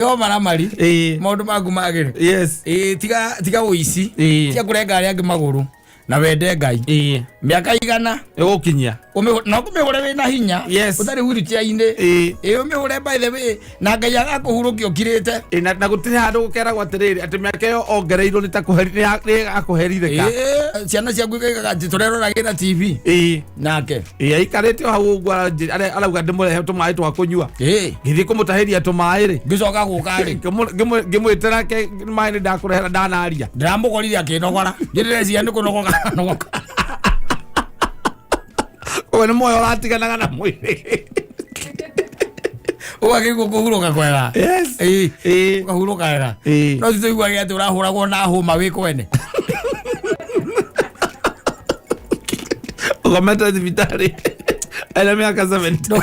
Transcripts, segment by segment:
Yo maramari. Ĩĩ. Maũndũ maku magĩre. Yes. Ĩĩ, tiga tiga ũici. Ĩĩ. Tiga kũrenga arĩa angĩ magũrũ na wende Ngai. Ĩĩ. Mĩaka 100 Ĩgũkinyia. No kũmĩhũre wĩna hinya. Yes. Ũtarĩ wheelchair-inĩ. Ĩĩ. Ĩĩ, ũmĩhũre by the way na Ngai agakũhurũkia ũkirĩte. Ĩĩ, na gũtirĩ handũ gũkeragwo atĩrĩrĩ atĩ mĩaka ĩyo ongereirwo nĩ ta nĩ akũherithĩka. Ĩĩ, ciana ciaku ikaigaga atĩ tũreroragĩra TV. Ĩĩ. Nake. Ĩĩ, aikarĩte o hau ũguo arauga ndĩmũrehe tũmaĩ twa kũnyua. Ĩĩ. Ngĩthiĩ kũmũtahĩria tũmaĩ rĩ. Ngĩcoka gũka rĩ. Ngĩmwĩtĩra ke maĩ nĩ ndakũrehera ndanaria. Ndĩramũkorire akĩnogora. Njĩrĩreciria nĩ kũnogoka nogoka. Ũyũ nĩ muoyo ũratiganaga na mwĩrĩ. Ũgakĩigua kũhurũka kwega. Yes. Ĩĩ. Ĩĩ. Ũkahurũka wega. Ĩĩ. No ti tũiguage atĩ ũrahũragwo na hũma wĩ kwene. Ũkomete thibitarĩ. Ena mĩaka 70.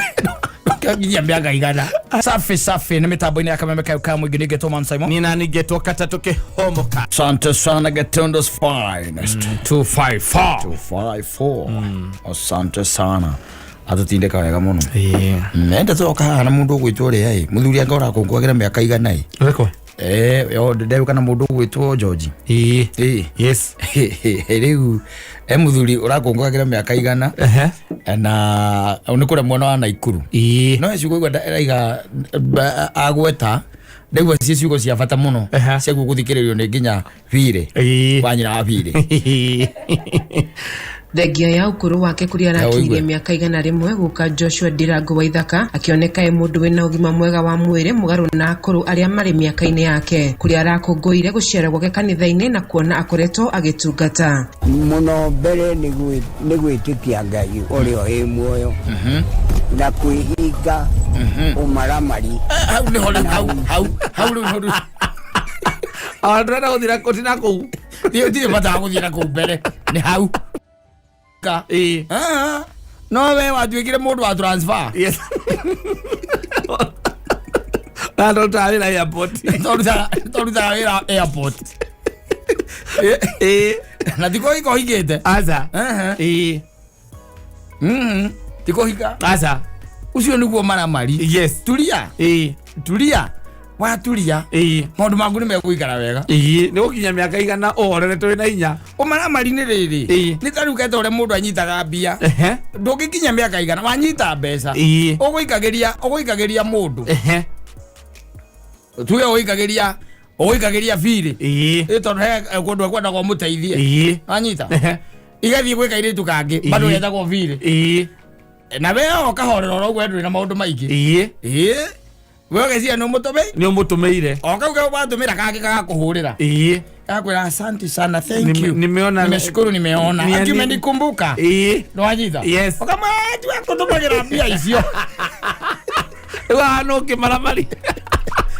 Nginya mĩaka 100. Safi safi nĩ mĩtambo-inĩ ya kameme kayo ka mũingĩ nĩ Getwo Man Simon. Nĩ nani Getwo katatũ kĩhomoka. Asante sana Getondo's finest. 254. 254. Asante sana. Atũtindĩka wega mũno. Ĩĩ. Nenda tũroka haha na mũndũ ũgwĩtwo ũrĩa ĩ. Mũthuri anga ũrakũngũagĩra mĩaka 100 ĩ. Ũrĩkũ? Yo ndeuka na mũndũ ũgwĩtwo George. Ĩĩ. Ĩĩ. Yes. Rĩu e mũthuri ũrakũngũagĩra mĩaka 100 Ehe. na nĩ kũrĩa mwena wa Naikuru. Ĩĩ. No he ciugo igua ndaiga agweta ndaigua ci ciugo cia bata mũno Ehe. ciaguo gũthikĩrĩrio nĩ nginya birĩ Ĩĩ. wa nyina wa birĩ. Thengia ya ũkũrũ wake kũrĩa arakinyirie ũigue. mĩaka 101 gũka Joshua Ndirango Waithaka akĩoneka e mũndũ wĩna ũgima mwega wa mwĩrĩ mũgarũ na akũrũ arĩa marĩ mĩaka-inĩ yake kũrĩa arakũngũire gũciarwo gwake kanitha-inĩ na kuona akoretwo agĩtungata. Mũno mbere nĩ gwĩtĩkia Ngai ũrĩa wĩ muoyo na kwĩhinga ũmaramari. Hau nĩho rĩu hau hau hau rĩu nĩho rĩu. Ona ndĩrenda gũthiĩ na kũu na kũu. Ndirĩ bata wa gũthiĩ na kũu mbere nĩ hau. Ka. Ĩĩ. Ah, no we watuĩkire mũndũ wa transfer. Yes. Na ndũrutaga wĩra airport. Tũrutaga wĩra airport. Ĩĩ. Na ti kũhika ũhikĩte. Aca. Ehe. Ĩĩ. Ti kũhika. Aca. Ũcio nĩguo maramari. Yes. Turia. Ĩĩ. Turia. Waturia. Ĩĩ. Maũndũ maku nĩ megũikara wega. Ĩĩ. Nĩ gũkinya mĩaka 100 ũhorerete wĩna hinya. Ũmaramari nĩ rĩrĩ. Ĩĩ. Nĩ ta rĩu keta ũrĩa mũndũ anyitaga mbia. Ehe. Ndũngĩkinya mĩaka 100 wanyita mbeca. Ĩĩ. Ũgũikagĩria mũndũ. Ehe. Tuge ũgũikagĩria birĩ. Ĩĩ. Ĩ tondũ he kũndũ ekwenda mũteithie. Ĩĩ. Wanyita. Ehe. Igathiĩ gwĩ kairĩtu kangĩ Ĩĩ. bado getagwo birĩ. Ĩĩ. Na we ũkahorera oro ũguo ndũrĩ na maũndũ maingĩ. Ĩĩ. Ĩĩ. We ũgeciria nĩ ũmũtũmĩire. Nĩ ũmũtũmĩire. O kau kau watũmĩra kangĩ gagakũhũrĩra. Ĩĩ. Gakwĩra asante sana thank you. Nimeona. Nimeshukuru nimeona. Ati umenikumbuka. Ĩĩ. Nĩwanyita. Yes. Ũkamwĩra tiwe kũtũmagĩra mbia icio. Rĩu haha no ũkĩmaramari.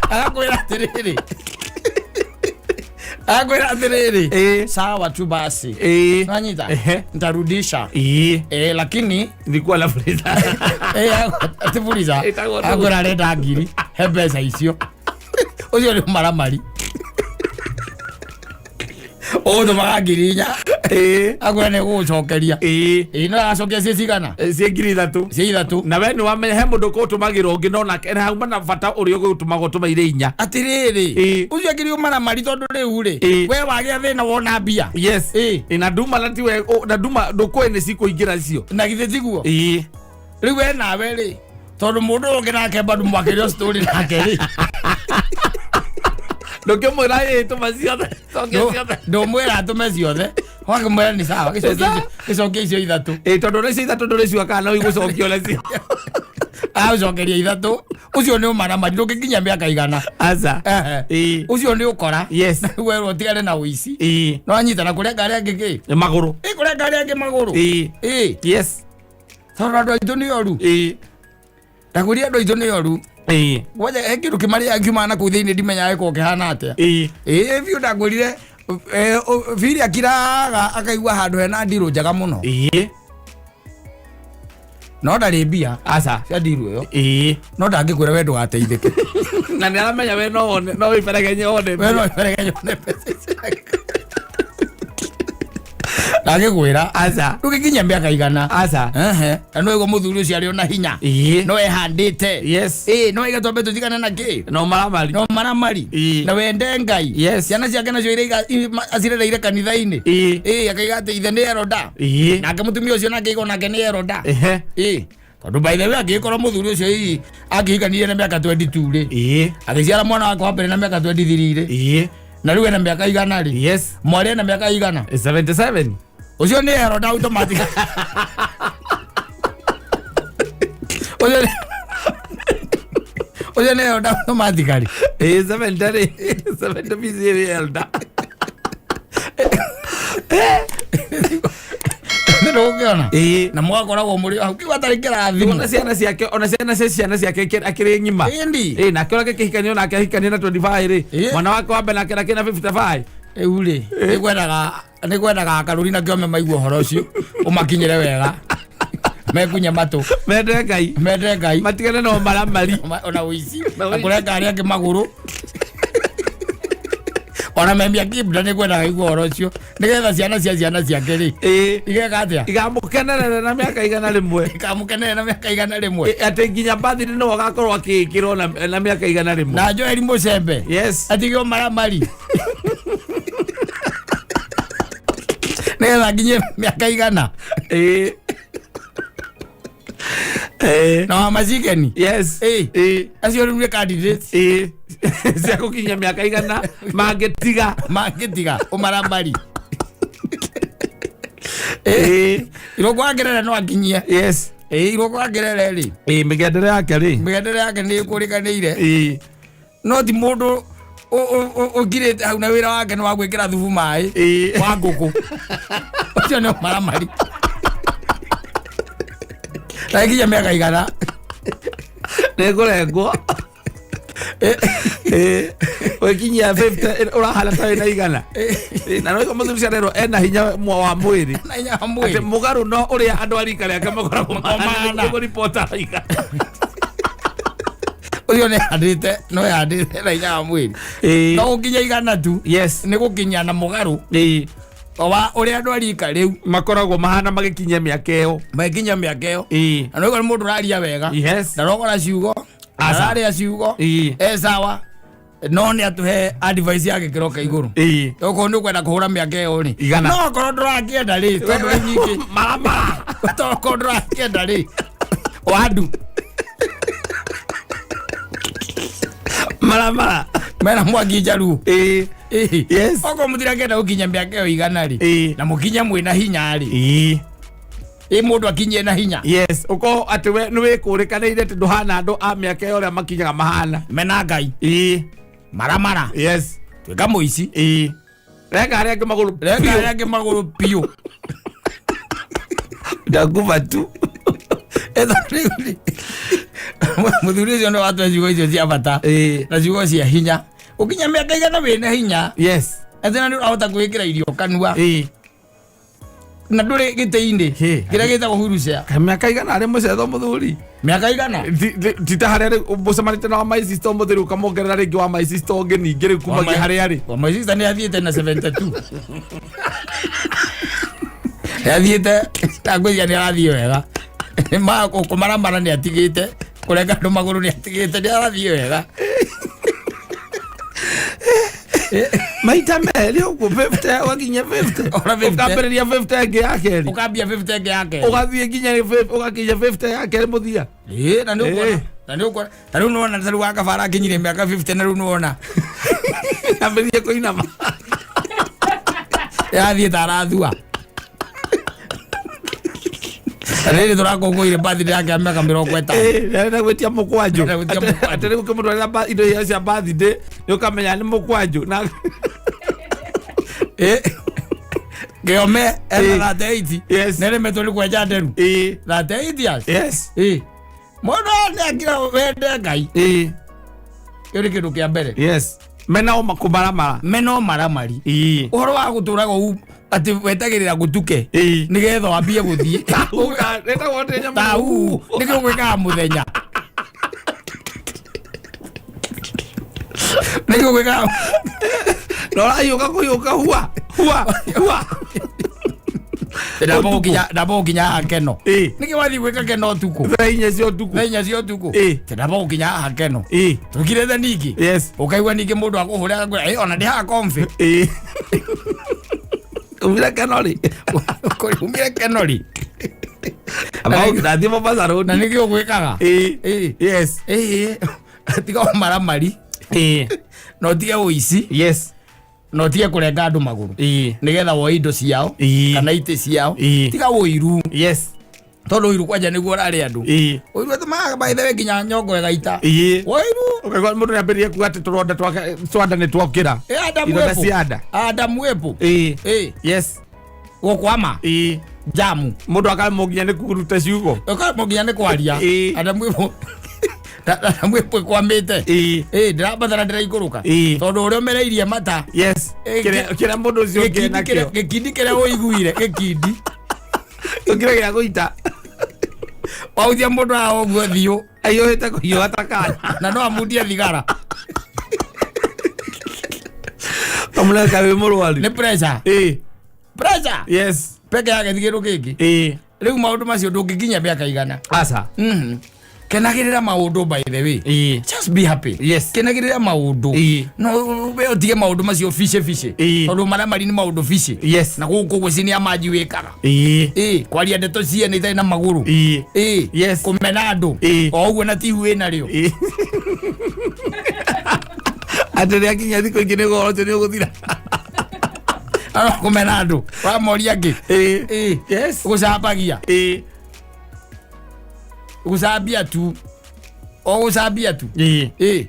Agakwĩra atĩrĩrĩ. Agakwĩra atĩrĩrĩ. Ĩĩ. Sawa tu basi. Ĩĩ. Nĩwanyita. Ehe. Nitarudisha. Ĩĩ. Lakini Nilikuwa na fuliza. Ati fuliza. Ĩtagwo ndũ. Akwĩra arenda ngiri. He mbeca icio. Ũcio nĩ ũmaramari. Ũgũtũmaga 4,000. Ĩĩ. Akwĩra nĩ gũgũcokeria. Ĩĩ. Ĩĩ no aracokia ciĩ cigana? Ciĩ 3,000. Ciĩ 3. Na we nĩ wamenya he mũndũ ũkũtũmagĩra ũngĩ no nake na hauma na bata ũrĩa ũgũtũmaga ũtũmĩire 4. Atĩrĩrĩ. Ĩĩ. Ũcio akĩrĩ ũmaramari tondũ rĩu rĩ. Ĩĩ. We wagĩa thĩna wona mbia. Yes. Ĩĩ. Ĩ, na nduma na tiwe na nduma ndũkũĩ nĩ cikũingĩra icio. Na githĩ tiguo? Ĩĩ. Rĩu we nawe rĩ. Tondũ mũndũ ũyũ ũngĩ nake bado mwakĩrio story nake rĩ. Ndũkĩmwĩra ĩĩ tũma ciothe. Cokia ciothe. Ndũmwĩra atũme ciothe. Wakĩmwĩra nĩ sawa. Gĩcokie icio 3. Ĩĩ tondũ nĩ icio 3 ndũrĩciũa kana no igũcokio nacio. Agũcokeria 3. Ũcio nĩ ũmaramari ndũngĩkinya mĩaka 100. Aca. Ehe. Ĩĩ. Ũcio nĩ ũkora. Yes. Werwo ũtigane na ũici. Ĩĩ. No anyita na kũrenga arĩa angĩ kĩ? Nĩ magũrũ. Ĩ kũrenga arĩa angĩ magũrũ. Ĩĩ. Ĩ. Yes. Tondũ andũ aitũ nĩ oru. Ĩĩ. Ndakwĩrire andũ aitũ nĩ oru. Ĩĩ. Kwanja he kĩndũ kĩmarĩaga kiumaga na kũu thĩinĩ ndimenyaga gĩkoragwo kĩhana atĩa. Ĩĩ. Ĩĩ biũ ndakwĩrire Bili akiraga akaigua handũ hena ndirũ njega mũno. Ĩĩ. No ndarĩ mbia Aca. cia ndirũ ĩyo. Ĩĩ. No ndangĩkwĩra we ndũgateithĩke. Na nĩ aramenya we no wone no wĩberegenye wone. We no wĩberegenye wone mbeca icio. Ndagĩkwĩra. Aca. Ndũgĩkinyia mĩaka 100. Aca. Ehe. Na no ĩguo mũthuri ũcio arĩ ona hinya. Ĩĩ. No ehandĩte. Yes. Ĩĩ, no aiga twambe tũtigane na kĩ? No maramari. No maramari. Ĩĩ. Na wende Ngai. Yes. Ciana ciake nacio iria acirereire kanitha-inĩ. Ĩĩ. Ĩĩ, akaiga atĩ ithe nĩ eroda. Ĩĩ. Nake mũtumia ũcio nake aiga onake nĩ eroda. Ehe. Ĩĩ. Tondũ by the way angĩgĩkorwo mũthuri ũcio hihi angĩhikanirie na mĩaka 22 rĩ. Ĩĩ. Agĩciara mwana wake wa mbere na mĩaka 23 rĩ. Ĩĩ. Na rĩu ena mĩaka 100 rĩ. Yes. Mwarĩ ena mĩaka 100. 77. Ũcio nĩ eroda automatic. Ũcio nĩ eroda automatically. Ĩĩ 70 rĩ. 70 BC rĩ elder. Nĩ ũkĩona? Ĩĩ. Na mũgakoragwo mũrĩ hau kĩu atarĩ kĩrathimo. Ona ciana ciake, ona ciana cia ciana ciake akĩrĩ ng'ima. Ĩndi. Ĩĩ, nake ũrĩa kĩhikanio nake ahikanio na 25 rĩ. Ĩĩ. Mwana wake wa mbere nake nakĩ na 55. Rĩu rĩ, nĩ kwendaga akarũri na kĩome maigue ũhoro ũcio ũmakinyĩre wega. Mekunye matũ. Mende Ngai. Mende Ngai. Matigane na ũmaramari. Ona ũici. Na Na ũici. kũrenga arĩa angĩ magũrũ. Ona memia kibda nĩ kwendaga igue ũhoro ũcio nĩgetha ciana cia ciana ciake rĩ Ĩĩ. igeka atĩa? Igamũkenerera na mĩaka 100. Ikamũkenerera na mĩaka 101. Ĩ, atĩ nginya bathiri nĩwe ũgakorwo akĩĩkĩrwo na mĩaka 100. Na Joel Mũcembe. Yes. Atige ũmaramari. Nĩgetha nginyie mĩaka 100. Ĩĩ. Ĩĩ. Na wa Macigeni. Yes. Ĩĩ. Ĩĩ. Acio rĩu nĩ candidates. Ĩĩ. Cia gũkinyia mĩaka 100 mangĩtiga. Mangĩtiga ũmaramari. Ĩĩ. Irũngũ wa Ngerere no akinyie. Yes. Ĩĩ, Irũngũ wa Ngerere rĩ. Ĩĩ, mĩgendere yake rĩ. Mĩgendere yake nĩ ĩkũrĩkanĩire. Ĩĩ. No ti mũndũ ũkirĩte hau na wĩra wake nĩ wa gwĩkĩra thubu maĩ. Ĩĩ. Wa ngũkũ. Ũcio nĩ ũmaramari. Na ĩkinya mĩaka 100. Nĩngũrengwo. Ĩĩ. Ũgĩkinyia 50 ũrahana ta wĩna 100. Ĩĩ, na no mũthuri ũcio arerwo ena hinya wa mwĩrĩ. Na hinya wa Atĩ mwĩrĩ. mũgarũ no ũrĩa andũ a rika rĩake makoragwo Mahana. nĩguo ribota araiga. Ũcio nĩ handĩte, no handĩte na hinya wa mwĩrĩ. Ĩĩ. No gũkinya 100 tu. Yes. Nĩ gũkinya na mũgarũ. Ĩĩ. Wa ũrĩa andũ a rika rĩu Makoragwo mahana magĩkinyia mĩaka ĩyo. magĩkinya mĩaka ĩyo. Ĩĩ. Na no nĩ mũndũ ũraria wega. Yes. Ndarogora ciugo. Aca. Ndararĩa ciugo. Ĩĩ. E sawa. No nĩ atũhe advice ya gĩkĩro kĩa igũrũ. Ĩĩ. Okorwo nĩ ũkwenda kũhũra mĩaka ĩyo rĩ. 100. No okorwo ndũrakĩenda rĩ, tondũ rĩu ningĩ Maramara. okorwo ndũrakĩenda rĩ, wandu Maramara. mena mwangi njaruo. Ĩĩ. Ĩĩ. Yes. Okorwo mũtirakĩenda gũkinya mĩaka ĩyo 100 rĩ, Ĩĩ. na mũkinye mwĩna hinya rĩ, Ĩĩ. ĩ mũndũ akinyie na hinya. Yes, ũkorwo atĩ we nĩ wĩkũrĩkanĩire atĩ ndũhana andũ a mĩaka ĩyo ũrĩa makinyaga mahana. Mena Ngai. Ĩĩ. Maramara. Yes. Tuĩka mũici. Ĩĩ. Renga arĩa angĩ magũrũ. Renga arĩa angĩ magũrũ biũ. Ndakuba tu. Etha rĩu rĩ, mũthuri ũcio nĩ watũhe ciugo icio cia bata. Ĩĩ. Na ciugo cia hinya. Ũkinya mĩaka 100 wĩna hinya. Yes. Atĩ na nĩ ũrahota kwĩkĩra irio kanua. Ĩĩ. Na ndũrĩ gĩtĩ-inĩ. Hĩ. Kĩrĩa gĩtagwo wheelchair. Kaĩ mĩaka 100 arĩ mũcetho mũthuri. Mĩaka 100? Ti ta harĩa rĩu mũcemanĩtie na wa my sister ũmũthĩ rĩu ũkamongerera rĩngĩ wa my sister ũngĩ ningĩ rĩu kumagia harĩa arĩ. Wa my sister nĩ athiĩte na 72. Nĩ athiĩte, ndangwĩciria nĩ arathiĩ wega. Ma kũmaramara nĩ atigĩte, kũrenga andũ magũrũ nĩ atigĩte, nĩ arathiĩ wega. Maita merĩ ũguo 50 ũgakinyia 50. Ora 50. Ũkambĩrĩria 50 ĩngĩ ya kerĩ. Ũkambia 50 ĩngĩ ya kerĩ. Ũgathiĩ nginya ũgakinyia 50 ya kerĩ mũthia. Ĩĩ, na nĩ ũkuona. Ĩĩ. Na nĩ ũkuona. Ta rĩu nĩwona ta rĩu wa Kabara akinyire mĩaka 50 na rĩu nĩwona. Ambĩrĩrie kũinama. Yathiĩ ta arathua. Na rĩrĩ tũrakũngũire birthday yake ya mĩaka 50. Ĩĩ, nĩarenda gwĩtia mũkwanjũ. Nĩarenda gwĩtia mũkwanjũ. Atĩ rĩu ũkĩmũtwarĩra indo iria cia birthday nĩ ũkamenya nĩ mũkwanjũ. Na Ĩĩ. Kĩome ena Ĩĩ. 38. Yes. Nĩaremetwo nĩ kwenja nderu. Ĩĩ. 38 years. Yes. Ĩĩ. Mũndũ nĩ akira wende Ngai. Ĩĩ. Kĩu nĩ kĩndũ kĩa mbere. Yes. Mena o kũmaramara. Mena ũmaramari. Ĩĩ. Ũhoro wa gũtũraga ũu atĩ wetagĩrĩra gũtuke. Ĩĩ. Nĩgetha wambie gũthiĩ. Ĩtagwo atĩ nyamũ. Ta uu. Nĩkĩo gwĩkaga mũthenya. Nĩkĩo gwĩkaga Na ũrahiũka kũhiũka hua. Hua. Hua. Ndamba gũkinya haha keno. Ĩ. Nĩkĩ wathiĩ gwĩka keno ũtukũ? Thaa 4 cia ũtukũ. Thaa 4 cia ũtukũ. Ĩ. Ndamba gũkinya haha keno. Ĩ. Tũkirĩte ningĩ. Yes. Ũkaigua ningĩ mũndũ akũhũra agakwĩra, "Ĩ, ona ndĩ haha kombe." Ĩ. Umire keno rĩ? Umire keno rĩ? Ndathiĩ Mombasa Road. Na nĩkĩ ũgwĩkaga? Ĩ. Ĩ. Yes. Ĩ. Tiga ũmaramari. Ĩ. Na ũtige ũici. Yes. Na ũtige kũrenga andũ magũrũ. Ĩ. Nĩgetha woe indo ciao. Ĩ. Kana itĩ ciao. Ĩ. Tiga ũiru. Yes. Tondũ ũiru kwanja nĩguo ũrarĩa andũ. Ĩ. Ũiru ĩtũmaga by the way nginya nyongo ĩgaita. Ĩ. Ũiru. Ũkaigua mũndũ nĩambĩrĩria kuga atĩ tũronda twake twa nda nĩ twokĩra. Ĩ, Adamu Ironda Apple. cia nda. Adamu Apple. Ĩ. Ĩ. Yes. Gũkwama. Ĩ. Jamu. Mũndũ akaremwo nginya nĩ kũruta ciugo. Ũkaremwo nginya nĩ kwaria. Ĩ. Adamu Apple. Adamu Apple ĩkwamĩte. Ĩ. Ĩ, ndĩrambatara ndĩraikũrũka. Ĩ. Tondũ ũrĩa ũmereirie mata. Yes. Ĩ, Kĩrĩa mũndũ ũcio ũngĩ Gĩkindi enakĩo. gĩkindi kĩrĩa ũiguire gĩkindi. Gĩkĩra gĩa gũita. Wauthia mũndũ haha ũguo thiũ. Aiyũhĩte kũhiũha ta kana. Na no amundie thigara. Kamũreka wĩ mũrwaru. Nĩ pressure. Ĩ. Pressure. Yes. Peke yake ti kĩndũ kĩngĩ. Ĩ. Rĩu maũndũ macio ndũngĩkinya mĩaka 100. Aca. Kenagĩrĩra maũndũ by the way. Ĩ. Just be happy. Yes. Kenagĩrĩra maũndũ. Ĩ. No we ũtige maũndũ macio fice fice. Ĩ. Tondũ maramari nĩ maũndũ fice. Yes. Na gũkũ gwĩcinia manji wĩkaga. Ĩ. Ĩ, kwaria ndeto ciene itarĩ na magũrũ. Ĩ. Ĩ. Yes. Kũmena andũ. Ĩ. O ũguo na tihu wĩna rĩo. Ĩ. Atĩ rĩakinya thikũ ingĩ nĩguo ũhoro ũcio nĩ ũgũthira. Ano kũmena andũ. Ũramoria ngĩ. Ĩ. Ĩ. Yes. Gũcambagia. Ĩ. Gũcambia tu. O gũcambia tu. Ĩ. Ĩ.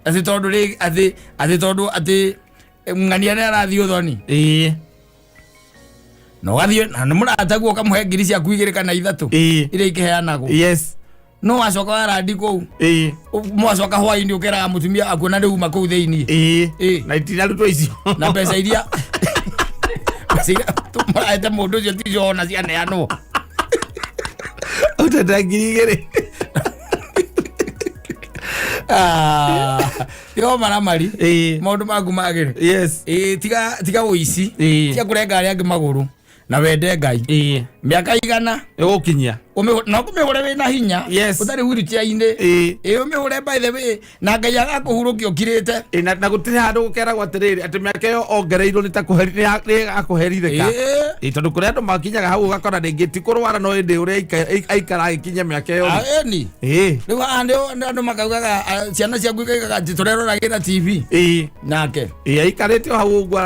Atĩ tondũ rĩ atĩ atĩ tondũ atĩ ng'ania nĩ arathiĩ ũthoni. Ĩ. Na ũgathiĩ na nĩ mũrataguo ũkamũhe ngiri ciaku 2 kana 3. Ĩ. Iria ikĩheanagwo. Yes. No wacoka warandi kũu. Ĩ. Mwacoka hwainĩ ũkeraga mũtumia akuona rĩu uma kũu thĩinĩ. Ĩ. Ĩ. Na itinarutwo icio. Na mbeca iria mbeca iria tũmũraete mũndũ ũcio ticio ona cianeanwo. Ũtete ngiri 2. Ah, tiga maramari. Ĩ. Maũndũ maku magĩre. Yes. Ĩ, tiga tiga ũici. Ĩ. Tiga kũrenga arĩa angĩ magũrũ. Na wende Ngai. Ĩ. Mĩaka 100 Ĩgũkinyia. No ũmĩhũre wĩna hinya. Yes. Ũtarĩ wheelchair-inĩ. Ĩ. Ĩ, ũmĩhũre by the way na Ngai agakũhurũkia ũkirĩte. Ĩ, na gũtirĩ handũ gũkeragwo atĩrĩrĩ atĩ mĩaka ĩyo ongereirwo nĩ ta nĩ akũherithĩka. Ĩ. Ĩ, tondũ kũrĩ andũ makinyaga hau ũgakora rĩngĩ ti kũrwara no ĩndĩ ũrĩa aikara agĩkinya mĩaka ĩyo rĩ. Ĩni. Ĩ. Rĩu haha nĩ andũ makaugaga ciana ciaku ikaugaga atĩ tũreroragĩra TV. Ĩ. Nake. Ĩ, aikarĩte o hau ũguo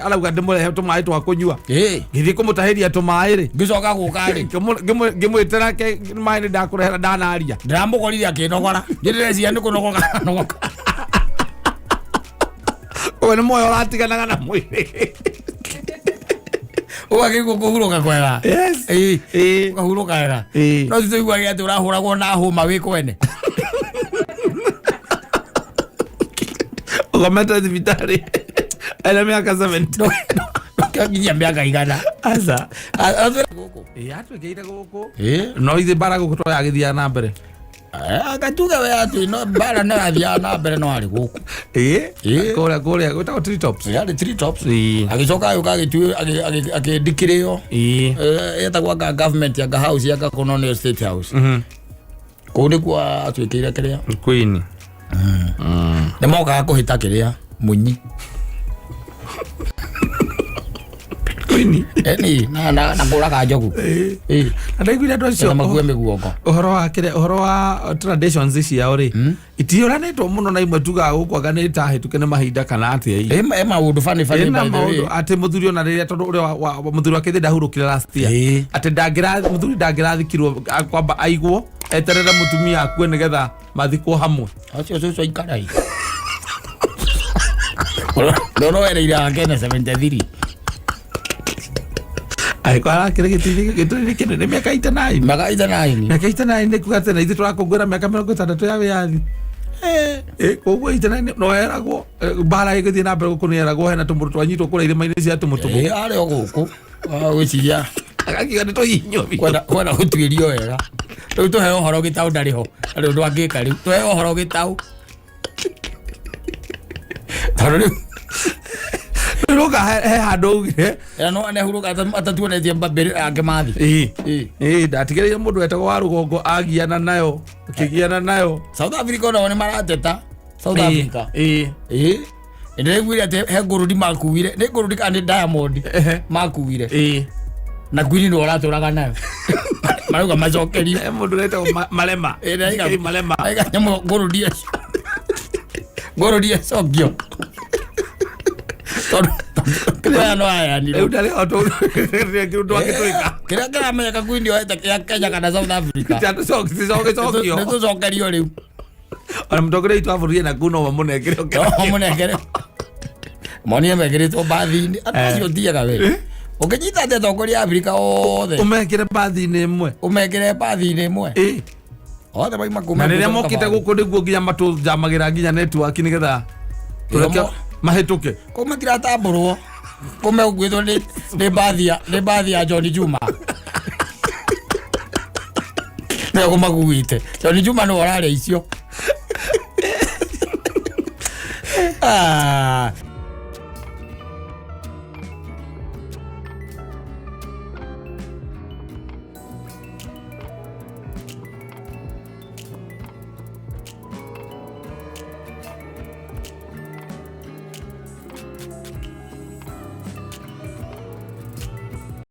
arauga ndĩmũrehe tũmaĩ twa kũnyua. Ĩ. Ngĩthiĩ kũmũtahĩria tũmaĩ rĩ. Ngĩcoka gũka rĩ. Ngĩmwĩtĩra ke maĩ nĩ ndakũrehera ndanaria. Ndĩramũkorire akĩnogora. Niĩ ndĩreciria nĩ kũnogoka nogoka. Ũyũ nĩ muoyo ũratiganaga na mwĩrĩ. Ũgakĩigua kũhurũka kwega. Yes. Ĩ. Ĩ. Ũkahurũka wega. Ĩ. No ti tũiguage atĩ ũrahũragwo na hũma wĩ kwene. Ũkomete thibitarĩ. Ena mĩaka 70. Ndũkakinyia mĩaka 100. Aca. Gũkũ. Ĩ, atuĩkĩire gũkũ. Ĩ. No ithe mbara gũkũ twagĩthiaga na mbere. Agatuga we atĩ no mbara no yathiaga na mbere no arĩ gũkũ. Ĩ. Ĩ. Kũrĩa kũrĩa gwĩtagwo Tree Tops. Yarĩ Tree Tops. Ĩ. Agĩcoka agĩũka akĩndikĩrĩo. Ĩ. Yetagwo anga government anga house anga kũno nĩyo state house. Kũu nĩkuo atuĩkĩire kĩrĩa. Queen. Nĩ mokaga kũhĩta kĩrĩa munyi. Queen. Eni na na na kũraga njogu. Ĩ. Na ndaiguire andũ acio Na makue mĩguongo. ũhoro wa kĩrĩa ũhoro wa traditions ciao rĩ itiũranĩtwo mũno na imwe tugaga gũkũ anga nĩ tahĩtũke nĩ mahinda kana atĩa Ĩ maũndũ funny funny Ĩna by the way. maũndũ atĩ mũthuri ona rĩrĩa tondũ ũrĩa mũthuri wake thĩ ndahurũkire last year Ĩ. atĩ mũthuri ndangĩrathikirwo kwamba aigwo eterere mũtumia akue nĩgetha mathikwo hamwe. Acio cũcũ aikarai. Ndũroereire ake na 73. Angĩkorwo arakĩrĩ gĩtĩ-inĩ kĩnene mĩaka 89. Mĩaka 89. Mĩaka 89 nĩ kuga atĩ na ithuĩ tũrakũngũĩra mĩaka 60 ya wĩyathi. Ĩ, koguo 89 no eragwo mbara ĩgĩthiĩ na mbere gũkũ nĩ eragwo hena tũmũndũ twanyitwo kũrĩa irĩma-inĩ cia tũmũtũmũ. Ĩ, arĩ o gũkũ. Gwĩciria Agakiuga nĩ tũhihinywo biũ. Kwenda gũtuĩrio wega. Rĩu tũheo ũhoro gĩtaũ ndarĩ ho. Ndarĩ ũndũ angĩka rĩu. Tũheo ũhoro gĩtaũ. Tondũ rĩu Nĩhurũka he handũ augire. Ĩra no nĩhurũka atatuonetie mbambĩrĩ yake mathi. Ĩĩ. Ĩĩ. Ĩĩ, ndatigĩrĩire mũndũ wetagwo wa rũgongo agiana nayo, akĩgiana nayo. South Africa onao nĩ marateta South Ĩĩ, Africa. Ĩĩ. Ĩĩ. Ndĩraiguire atĩ he ngũrũri makuire, nĩ ngũrũri kana nĩ Diamond Ehe. makuire. Ĩĩ. Na Queen nĩwe ũratũraga nayo. Marauga macokerio. He mũndũ wetagwo Malema. Ĩĩ, na Ĩĩ, Malema. Aiga nyamũ ngũrũri acio. Ngũrũri acokio. Tondũ aya no ayanirwo. Rĩu ndarĩ hota kĩndũ angĩtwĩka. Kĩrĩa kĩramenyeka Queen yoete ya Kenya kana South Africa. Cocokio. Nĩ tũcokerio rĩu. Ona mũtongoria witũ wa bũrũri ena kuu no mamũnengere No mũnengere. Monie mekĩrĩtwo mbathi-inĩ. Andũ acio tiaga we. Ũngĩnyita atĩa atongoria a Afrika othe ũmekĩre mbathi-inĩ ĩmwe. ũmekĩre mbathi-inĩ ĩmwe. Ĩĩ. Othe mauma kuma Na rĩrĩa mokĩte gũkũ nĩguo nginya matũnjamagĩra nginya network nĩgetha tũreke mahĩtũke. Kũ matiratambũrwo. Kũ megũkuĩtwo nĩ nĩ mbathi ya nĩ mbathi ya John Juma. Nĩwe kũmakuĩte. John Juma nĩwe ũrarĩa icio. Ah.